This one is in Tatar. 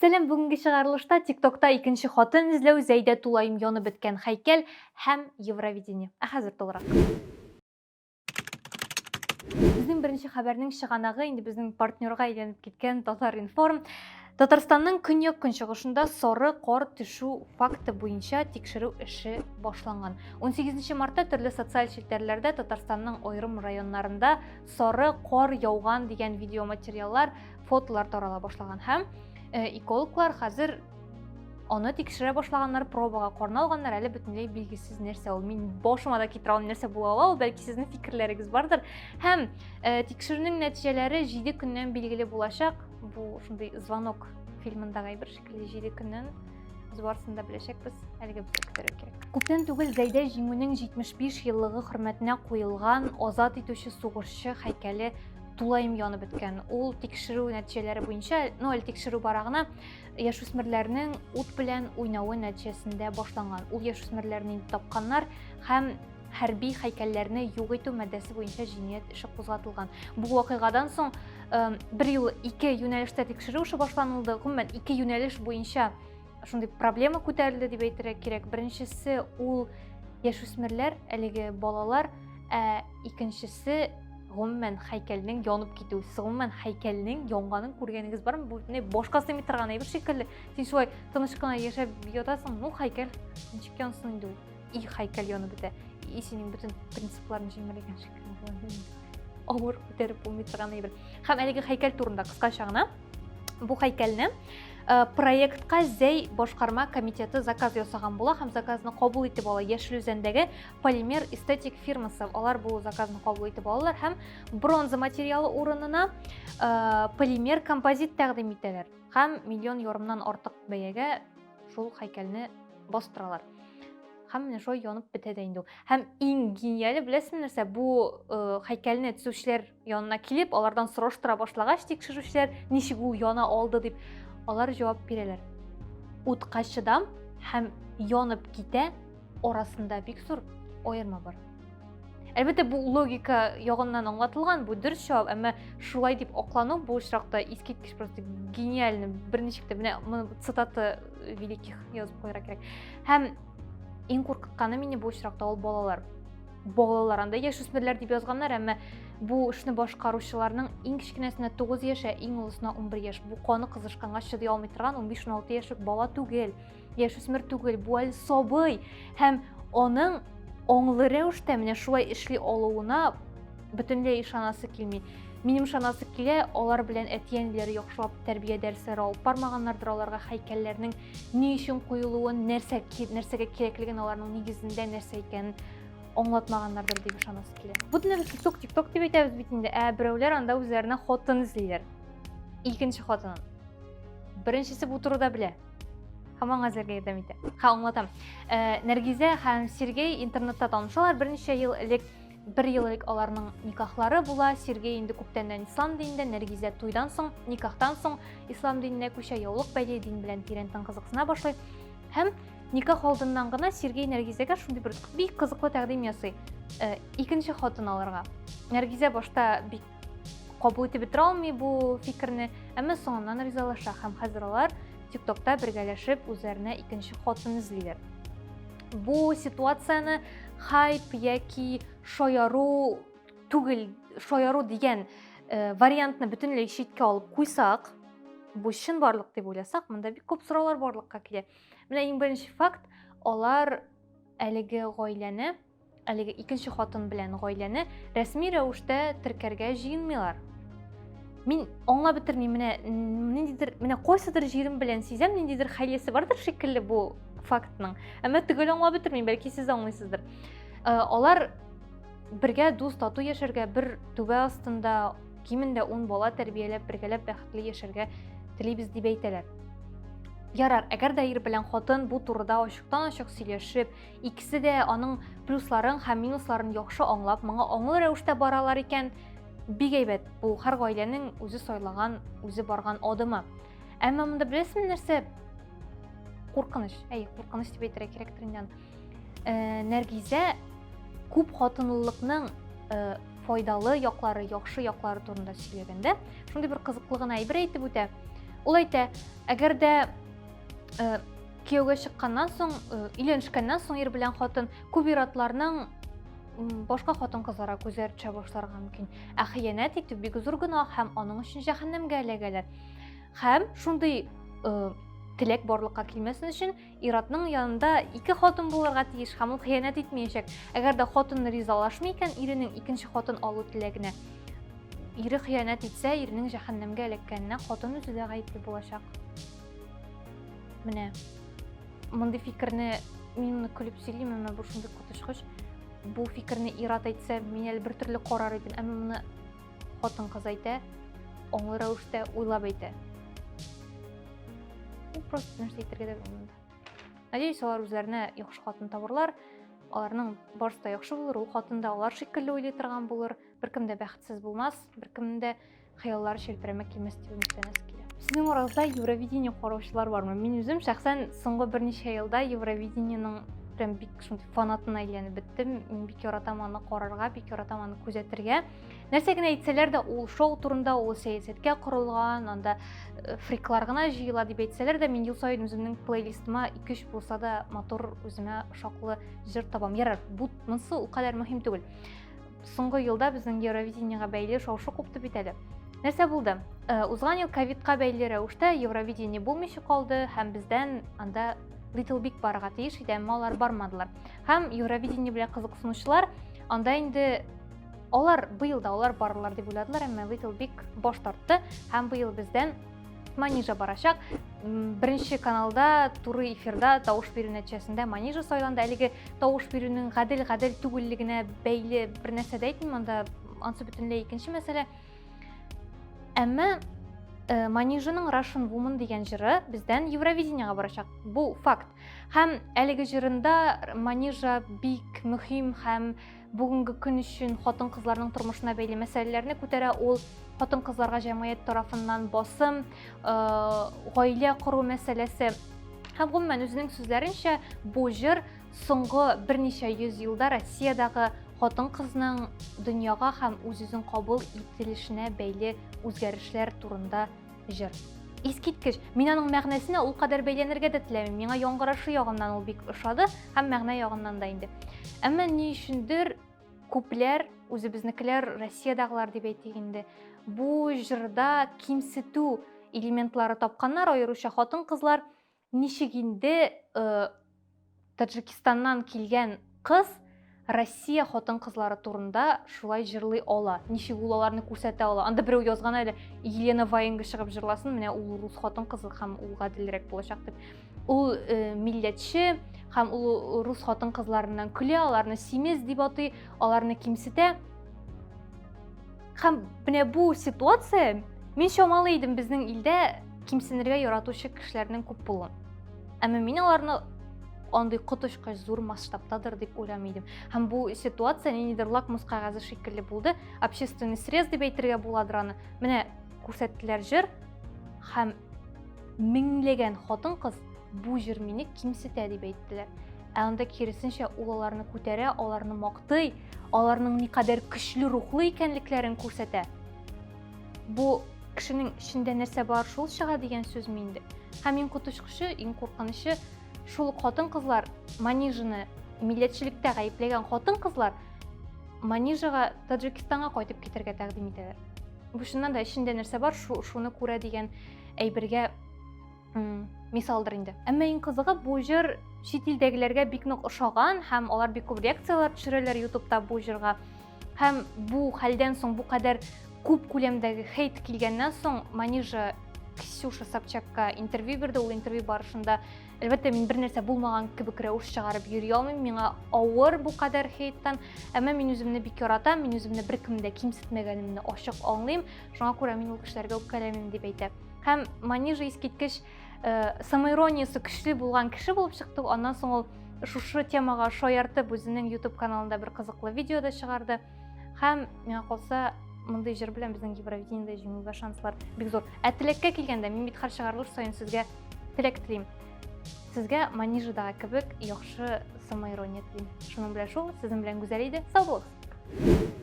Сәлам, бүгенге чыгарылышта ТикТокта икенче хатын эзләү, Зәйдә тулаем янып беткән һәйкәл һәм Евровидение. Ә хәзер тулырак. Безнең беренче хәбәрнең чыганагы инде безнең партнерга әйләнеп киткән Татар-информ. Татарстанның көньяк-көнчыгышында сары кар төшү факты буенча тикшерү эше башланган. 18 мартта төрле социаль челтәрләрдә Татарстанның аерым районнарында сары кар яуган дигән видеоматериаллар, фотолар тарала башлаган һәм э, экологлар хәзер аны тикшерә башлаганнар, пробага карны алганнар, әле бөтенләй билгесез нәрсә ул. Мин башыма да китерә алмыйм нәрсә була ала ул, бәлки сезнең фикерләрегез бардыр. Һәм э, тикшерүнең нәтиҗәләре 7 көннән билгеле булачак. Бу шундый звонок фильмындагы әйбер шикелле 7 көннән без барысын да беләчәкбез, әлегә безгә көтәргә кирәк. Күптән түгел Зәйдә Җиңүнең 75 еллыгы хөрмәтенә куелган Азат итүче сугышчы һәйкәле тулаем янып беткән. Ул тикшерү нәтиҗәләре буенча, ну әле тикшерү бара гына, яшүсмерләрнең ут белән уйнавы нәтиҗәсендә башланган. Ул яшүсмерләрне инде тапканнар һәм хәрби һәйкәлләрне юк итү маддәсе буенча җинаять эше кузгатылган. Бу вакыйгадан соң бер юлы ике юнәлештә тикшерү эше башланылды. Гомумән, ике юнәлеш буенча шундый проблема күтәрелде дип әйтергә кирәк. Беренчесе ул яшүсмерләр, әлеге балалар, ә икенчесе гомумән һәйкәлнең янып китүе. Сез гомумән һәйкәлнең янганын күргәнегез бармы? Бу не башка сыймый торган әйбер шикелле. Син шулай тыныч кына яшәп ятасың, ну һәйкәл ничек янсын инде ул? И һәйкәл янып бетә. И синең бөтен принципларың җимерелгән шикелле. Авыр күтәреп булмый торган әйбер. Һәм әлеге һәйкәл турында кыскача гына. Бу һәйкәлне э, проектка Зәй башкарма комитеты заказ ясаган була һәм заказны кабул итеп ала Яшел Үзәндәге Полимер эстетик фирмасы. Алар бу заказны кабул итеп алалар һәм бронза материалы урынына э, полимер композит тәкъдим итәләр һәм миллион ярымнан артык бәягә шул һәйкәлне бастыралар. Һәм менә шулай янып бетә дә инде ул. Һәм иң гениале беләсезме нәрсә? Бу э, һәйкәлне төзүчеләр янына килеп, алардан сораштыра башлагач тикшерүчеләр, ничек ул яна алды дип, алар җавап бирәләр. Утка чыдам һәм янып китә арасында бик зур аерма бар. Әлбәттә, бу логика ягыннан аңлатылган, бу дөрес җавап, әмма шулай дип аклану бу очракта искиткеч просто гениально, берничек тә менә моны цитата великих язып куярга кирәк. Һәм иң куркытканы мине бу очракта ул балалар. Балалар анда яшүсмерләр дип язганнар, әмма бу эшне башкаручыларның иң кечкенәсенә 9 яшь, ә иң олысына 11 яшь. Бу каны кызышканга чыдый алмый торган 15-16 яшьлек бала түгел. Яшүсмер түгел, бу әле сабый һәм аның аңлы рәвештә менә шулай эшли алуына бөтенләй ышанасы килми. Минем ышанасы килә, алар белән әти-әниләре яхшылап тәрбия дәресләре алып бармаганнардыр, аларга һәйкәлләрнең ни өчен куелуын, нәрсә нәрсәгә кирәклеген, аларның нигезендә нәрсә икәнен аңлатмаганнардыр дип ышанасы килә. Бу без TikTok, TikTok дип әйтәбез бит инде, ә берәүләр анда үзләренә хатын эзлиләр. Икенче хатынын. Беренчесе бу турыда белә. Һәм аңа эзләргә ярдәм итә. Ха, аңлатам. Э, Нәргизә һәм Сергей интернетта танышалар берничә ел элек. Бер ел элек аларның никахлары була. Сергей инде күптәннән ислам динендә, Нәргизә туйдан соң, никахтан соң ислам диненә күчә, яулык бәйли, дин белән тирәнтен кызыксына башлый. Һәм никах алдыннан гына Сергей Нәргизәгә шундый бер бик кызыклы тәкъдим ясый. Э, икенче хатын алырга. Нәргизә башта бик кабул итеп бетерә алмый бу фикерне, әмма соңыннан ризалаша һәм хәзер алар ТикТокта бергәләшеп үзләренә икенче хатын эзлиләр. Бу ситуацияне хайп яки шаяру түгел, шаяру дигән э, вариантны бөтенләй читкә алып куйсак, бу чынбарлык дип уйласак, монда бик күп сораулар барлыкка килә. Менә иң беренче факт, алар әлеге гаиләне әлеге икенче хатын белән гаиләне рәсми рәвештә теркәргә җыенмыйлар. Мин аңлап бетермим, менә ниндидер, менә кайсыдыр җирем белән сизәм, ниндидер хәйләсе бардыр шикелле бу фактның. Әмма төгәл аңлап бетермим, бәлки сез аңлыйсыздыр. Э, алар бергә дус тату яшәргә, бер түбә астында кимендә 10 бала тәрбияләп, бергәләп бәхетле яшәргә телибез дип әйтәләр. Ярар, әгәр дә ир белән хатын бу турыда ачыктан-ачык сөйләшеп, Икесе дә аның плюсларын һәм минусларын яхшы аңлап, моңа аңлы рәвештә баралар икән, бик әйбәт. Бу һәр гаиләнең үзе сайлаган, үзе барган адымы. Әмма монда беләсезме нәрсә куркыныч? Әй, куркыныч дип әйтергә кирәктер инде аны. Э, Нәргизә күп хатынлылыкның э, файдалы яклары, яхшы яклары турында сөйләгәндә, шундый бер кызыклы гына әйбер әйтеп үтә. Ул әйтә, әгәр дә э, кияүгә чыкканнан соң, э, өйләнешкәннән соң ир белән хатын күп ир-атларның башка хатын-кызларга күзләре төшә башларга мөмкин. Ә хыянәт итү бик зур гөнаһ һәм аның өчен җәһәннәмгә эләгәләр. Һәм шундый э, теләк барлыкка килмәсен өчен ир-атның янында ике хатын булырга тиеш һәм ул хыянәт итмәячәк. Әгәр дә хатын ризалашмый икән иренең икенче хатын алу теләгенә, ире хыянәт итсә, иренең җәһәннәмгә эләккәненә хатын үзе дә гаепле булачак. Менә мондый фикерне мин моны көлеп сөйлим, әмма бу шундый коточкыч. Бу фикерне ир-ат әйтсә, мин әле бер төрле карар идем, әмма моны хатын-кыз әйтә, аңлы рәвештә уйлап әйтә. Бу просто нәрсә әйтергә дә белмим монда. Надеюсь, алар үзләренә яхшы хатын табырлар. Аларның барысы да яхшы булыр, ул хатын да алар шикелле уйлый торган булыр. Беркем дә бәхетсез булмас, беркемнең дә хыяллары челпәрәмә килмәс дип өметләнәсе килә. Сезнең арагызда Евровидение караучылар бармы? Мин үзем шәхсән соңгы берничә елда Евровидениеның прям бик шундый фанатына әйләнеп беттем. Мин бик яратам аны карарга, бик яратам аны күзәтергә. Нәрсә генә әйтсәләр дә, ул шоу турында, ул сәясәткә корылган, анда э, фриклар гына җыела дип әйтсәләр дә, мин ел саен үземнең плейлистыма 2-3 булса да матур үземә ошаклы җыр табам. Ярар, бу монысы ул кадәр мөһим түгел. Соңгы елда безнең Евровидениега бәйле шау-шу купты бит әле. Нәрсә булды? Э, узган ел ковидка бәйле рәвештә Евровидение булмыйча калды һәм бездән анда Little Big барырга тиеш иде, әмма алар бармадылар. Һәм Евровидение белән кызыксынучылар анда инде алар быел да алар барырлар дип уйладылар, әмма Little Big баш тартты һәм быел бездән Манижа барачак. Беренче каналда туры эфирда тавыш бирү нәтиҗәсендә Манижа сайланды. Әлеге тавыш бирүнең гадел-гадел түгеллегенә бәйле бер нәрсә дә әйтмим, анда ансы бөтенләй икенче мәсьәлә. Әмма э, Манижаның Russian Woman дигән җыры бездән Евровидениега барачак. Бу факт. Һәм әлеге җырында Манижа бик мөһим һәм бүгенге көн өчен хатын-кызларның тормышына бәйле мәсьәләләрне күтәрә. Ул хатын-кызларга җәмгыять тарафыннан басым, э, гаилә кору мәсьәләсе. Һәм гомумән үзенең сүзләренчә, бу җыр соңгы берничә йөз елда Россиядәге хатын-кызның дөньяга һәм үз-үзен кабул ителешенә бәйле үзгәрешләр турында җыр. Искиткеч. Мин аның мәгънәсенә ул кадәр бәйләнергә дә теләмим. Миңа яңгырашы ягыннан ул бик ошады һәм мәгънә ягыннан да инде. Әмма ни өчендер күпләр, үзебезнекеләр, Россиядагылар дип әйтик инде, бу җырда кимсетү элементлары тапканнар, аеруча хатын-кызлар. Ничек инде э, Таджикистаннан килгән кыз Россия хатын-кызлары турында шулай җырлый ала? Ничек ул аларны күрсәтә ала? Анда берәү язган әле, Елена Ваенга чыгып җырласын, менә ул рус хатын-кызы һәм ул гаделрәк булачак дип. Ул э, милләтче һәм ул рус хатын-кызларыннан көлә, аларны симез дип атый, аларны кимсетә. Һәм менә бу ситуация, мин чамалый идем безнең илдә кимсенергә яратучы кешеләрнең күп булуын. Әмма мин аларны андый коточкыч зур масштабтадыр дип уйламый идем. Һәм бу ситуация ниндидер лакмус кәгазе шикелле булды. Общественный срез дип әйтергә буладыр аны. Менә күрсәттеләр җыр һәм меңләгән хатын-кыз бу җыр мине кимсетә дип әйттеләр. Ә анда киресенчә ул аларны күтәрә, аларны мактый, аларның никадәр көчле рухлы икәнлекләрен күрсәтә. Бу кешенең эчендә нәрсә бар, шул чыга дигән сүзме инде? Һәм иң коточкычы, иң куркынычы, шул ук хатын-кызлар Манижаны милләтчелектә гаепләгән хатын-кызлар Манижага Таджикистанга кайтып китәргә тәкъдим итәләр. Бу чыннан да эчендә нәрсә бар, шуны күрә дигән әйбергә мисалдыр инде. Әмма иң кызыгы, бу җыр чит илдәгеләргә бик нык ошаган һәм алар бик күп реакцияләр төшерәләр YouTube'та бу җырга. Һәм бу хәлдән соң, бу кадәр күп күләмдәге хейт килгәннән соң, Манижа Ксюша Собчакка интервью бирде. Ул интервью барышында, әлбәттә, мин бер нәрсә булмаган кебек рәвеш чыгарып йөри алмыйм, миңа авыр бу кадәр хейттан, әмма мин үземне бик яратам, мин үземне беркемне дә кимсетмәгәнемне ачык аңлыйм, шуңа күрә мин ул кешеләргә үпкәләмим, дип әйтә. Һәм Манижа искиткеч э, самоирониясе көчле булган кеше булып чыкты. Аннан соң ул шушы темага шаяртып үзенең YouTube каналында бер кызыклы видео да чыгарды. Һәм миңа калса, мондый җыр белән безнең Евровидениедә җиңүгә шанслар бик зур. Ә теләккә килгәндә, мин бит һәр чыгарылыш саен сезгә теләк телим. Сезгә Манижадагы кебек яхшы самоирония телим. Шуның белән шул, сезнең белән Гүзәл иде. Сау булыгыз!